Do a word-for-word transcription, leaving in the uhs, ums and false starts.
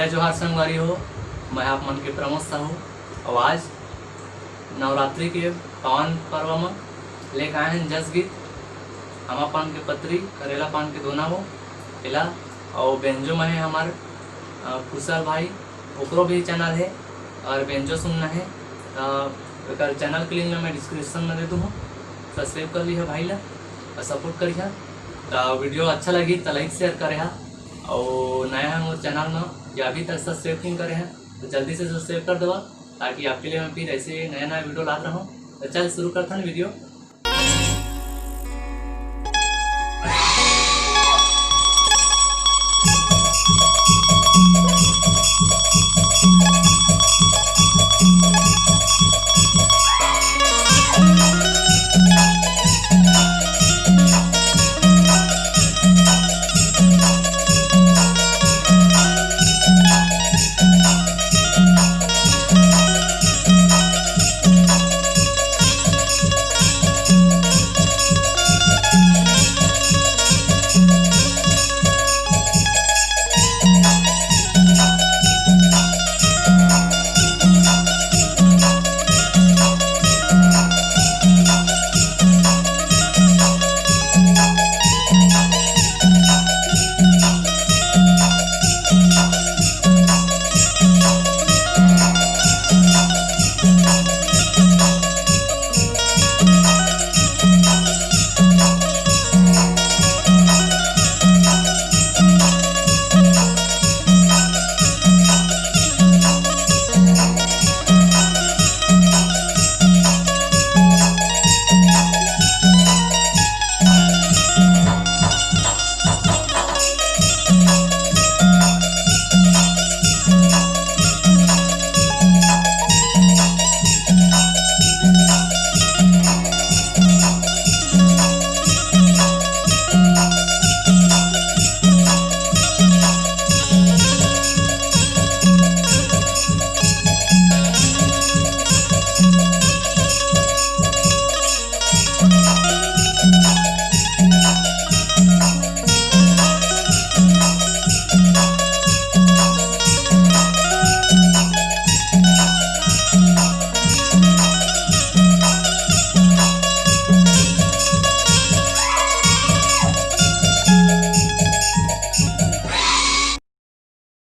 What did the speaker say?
जय जोहार संगवारी हो, मैं आप मन के प्रमोद साहू। अउ आज नवरात्रि के पावन पर्व म लेके आए हन जस गीत, अमा पान के पतरी, करेला पान के दोना हो, एला। अउ बेंजो में है हमार, अ, कुशल भाई, ओकरो भी चैनल है अउ बेंजो सुनना है, त एकर चैनल के लिंक ला मैं डिस्क्रिप्शन में दे दूँ, सब्सक्राइब कर लिहा भाई ला अउ सपोर्ट करिहा। त वीडियो अच्छा लगी त लाइक शेयर करिहा, अउ नया है मोर चैनल में या अभी तक सब्सक्राइब नहीं करे हैं तो जल्दी से सब्सक्राइब कर देवा, ताकि आपके लिए मैं फिर ऐसे नया नया वीडियो लात रहूँ। तो चल शुरू करथन वीडियो।